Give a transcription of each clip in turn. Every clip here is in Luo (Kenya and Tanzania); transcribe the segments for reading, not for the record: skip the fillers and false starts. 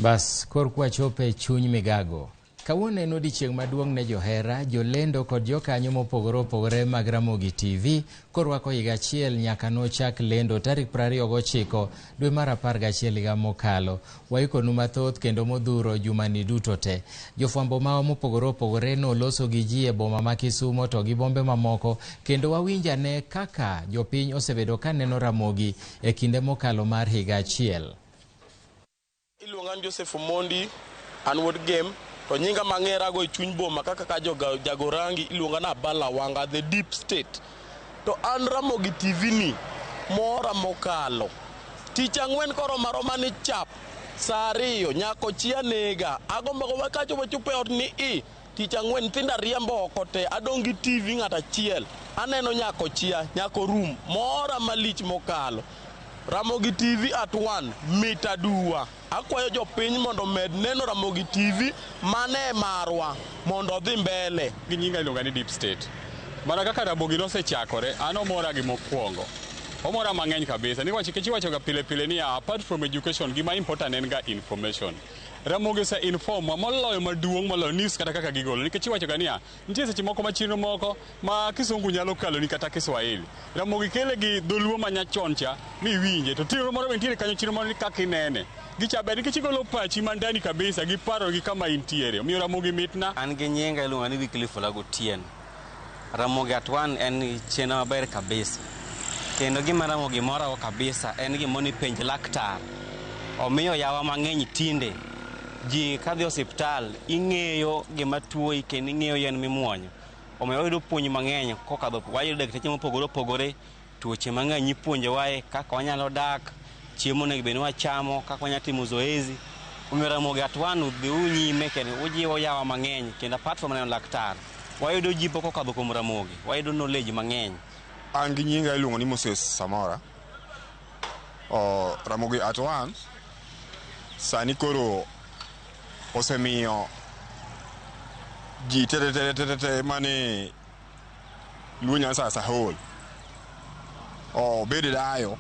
Bas, korka wachopo e chuny migago. Kawuono en odiechieng' maduong' ne johera, jolendo kod jokanyo mopogore opogore mag Ramogi TV korwako higa achiel nyaka nochak lendo tarik 29 dwe mar 11 higa mokalo. Waikonu mathoth kendo modhuro jumani duto te. Jofwambo mawa mopogore opogore noloso gi ji e boma ma Kisumo to gi bombe mamoko kendo wawinj ane kaka jopiny osebedo ka neno Ramogi e kinde mokalo mar higa achiel. Iluonga ni Joseph Omondi, an wuod Gem, to nyinga mang'erago e chuny boma kaka ka joga jago rangi iluonga ni Abala Wanga, the deep state. To an Ramogi TV ni mora mokalo. Tich ang'wen koromo aroma ni chap, saa ariyo nyako chia nega. Agombo agomba kachopo chopo e ot ni i tich ang'wen nyithindo ariembo oko te, adong' gi TV ng'at achiel. Aneno nyako chia, nyako rum, mora malich mokalo. Ramogi TV at one, mit aduwa. Akwayo jopiny mondo omed neno Ramogi TV mane marwa mondo odhi mbele. Gi nyinga iluonga ni Deep State. Mana kaka Ramogi nosechakore, an omora gi mokwongo. Omora mang'eny kabisa. Niwach nikech iwacho ga pile pile niya, apart from education, gima important en ga information. Ramogi ose inform wa moloyo maduong' moloyo news kata kaka gigolo. Nikech iwacho ga niya, nitie seche moko ma chenro moko ma kisungu nyalo kaloni kata Kiswahili. Ramogi kele gi dholuo ma nyachon cha miwinje. To chenro moro be nitiere kanyo chenro moro ni kaka inene. Gicha ber nikech igolo pachi ma ndani kabisa gi paro gi kama intiere. Omiyo Ramogi mitna. An gi nyinga iluonga ni Wycliffe Olago Otieno. Ramogi at one en chenro maber kabisa. Kendo gima Ramogi morago kabisa en gimoro ni penj laktar. Omiyo yawa mang'eny tinde ji kadhi osiptal ing'eyo gima tuoyi kendo ing'eyo yien mimuonyo. Omiyo wayudo puonj mang'eny kokadho wayudo dakteche mopogore opogore, tuoche mang'eny ipuonjowae kaka wanyalo dak, chiemo onego bed ni wachamo, kaka wanyalo timo zoezi. Omiyo Ramogi at one dhiuru nyime kendo ujiwo yawa mang'eny kendo apart from neno laktar, wayudo jipo kokadho kuom Ramogi, wayudo knowledge mang'eny. An gi nyinga iluongo ni Moses Samora. O, Ramogi at one sani koro osemiyo ji te te te te te mane Luo Nyanza as a whole obed dayo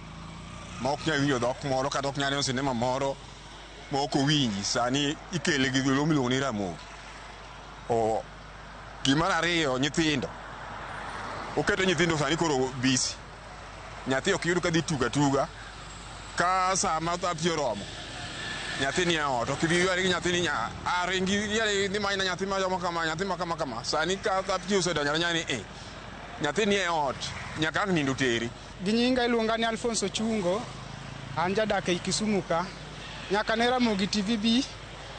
ma ok nyal winjo dhok moro kata ok nyal neno sinema moro ma ok owinji sani ikele gi dholuo miluongo ni Ramogi. O, gimar ariyo nyithindo oketo nyithindo sani koro busy. Nyathi ok yud ka dhi tugo atuga ka saa ma thapji oromo nyathi nie ot ok ibi ywari gi nyathi ni nya aringi ywari ni manyna nyathi maromo kama nyathi ma kama kama sani ka thapji osedonjo adonya ni e nyathi nie ot nyaka ang' nindo teri. Gi nyinga iluonga ni Alphonse Ochungo, an jadak ei Kisumu ka. Nyaka ne Ramogi TV bi,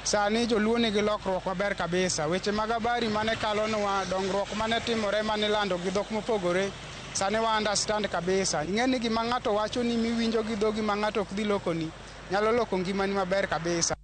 sani joluo nigi lokruok maber kabisa. Weche mag habari mane kalonwa, dongruok mane timore mane ilando gi dhok mopogore, sani wa understand kabisa. Ing'e ni gima ng'ato wacho ni miwinjo gi dhogi ma ng'ato ok dhi lokoni, nyalo loko ngimani maber kabisa.